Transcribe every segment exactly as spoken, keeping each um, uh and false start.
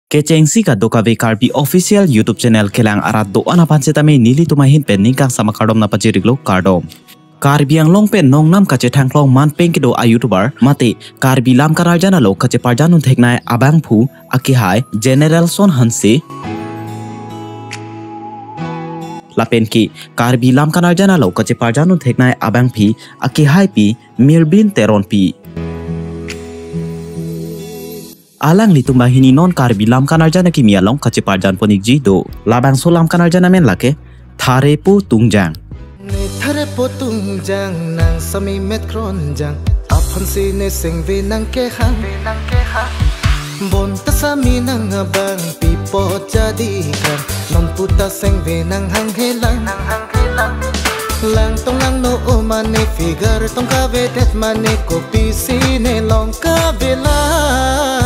Kechengsi kadokave Karbi Official YouTube Channel kelang arat do-an aphan setame nelitum ahin pen ning kangsam akardom nangpachiriklo, kardom. Karbi Anglong pen nongnam kachethangklong manpeng kedo a-YouTuber mate Karbi lam kanarjan along kacheparjan un theknei abangphu akehai Generalson Hanse lapen ke Karbi lam kanarjan along kacheparjan un theknei abangpi akehaipi Mirbin Teronpi. Alanglitum banghini non Karbi lam kanarjan akimi along kacheparjan pon-ikji do. Labangso lam kanarjan amen lake Tharepo Tungjang. Ne tharepo tungjang nang sami met kronjang, aphansi ne sengve nang kehang. Bonta sami nang abang pi po jadi kang, non puta sengve nang hanghelang. Langtong langno o mane, figure tong kavedet mane, kopisi ne long kavelang.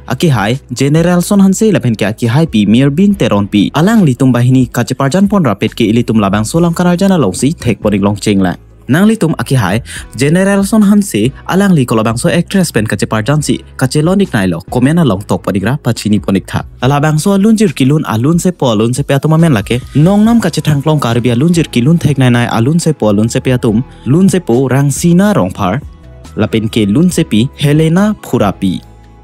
Akehai Generalson Hanse lapen ke akehaipi Mirbin Teronpi, alanglitum banghini kacheparjan pon rapet ke ilitum labangso lam kanarjan alongsi thek pon-ik longcheng lang. Nanglitum akehai Generalson Hanse alangli kolabangso actress pen kacheparjansi kachelon-ik nailo, comment along tok pon-ikra pachini pon-ik tha. Labangso alunjir kelun alunsepo alunsepi atum amen lake nongnam kachethangklong Karbi alunjir kelun theknei nei alunsepo alunsepi atum, lunsepo Rangsina Rongphar lapen ke lunsepi Helena Phurapi.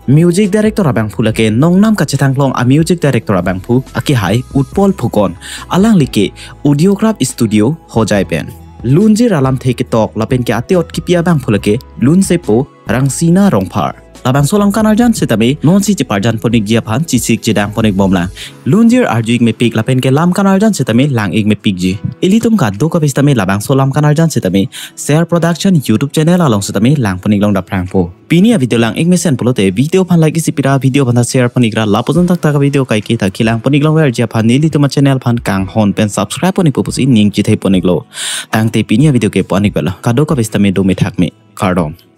Music director abangphu lake nongnam kachethangklong a-music director abangphu akehai Utpal Phukon, alangli ke Audiograph Studio Hojai pen. Lunjir alamthe ketok lapen ke ate-ot kipi abangphu lake lunsepo Rangsina Rongphar. Labangso lam kanarjan setame nonsi cheparjan pon-ikji aphan chesik chedang pon-ik bomlang. Lunjir arju-ik mepik lapen ke lam kanarjan setame lang-ik mepikji. Ilitum kadokave setame labangso lam kanarjan setame Share Production YouTube channel along setame lang pon-ik long daprangpo. Pini a-video lang-ik mesen pulote video aphan like isi pira, video aphan ta share pon-ikra, lapuson thakthak a-video kaike ta kelang pon-ik longverji aphan nelitum a-channel aphan kanghon pen subscribe pon-ikpo pusi ning chethe pon-iklo. Tangte pini a-video ke pon-ik velo. Kadokave setame dome thakme. Kardom.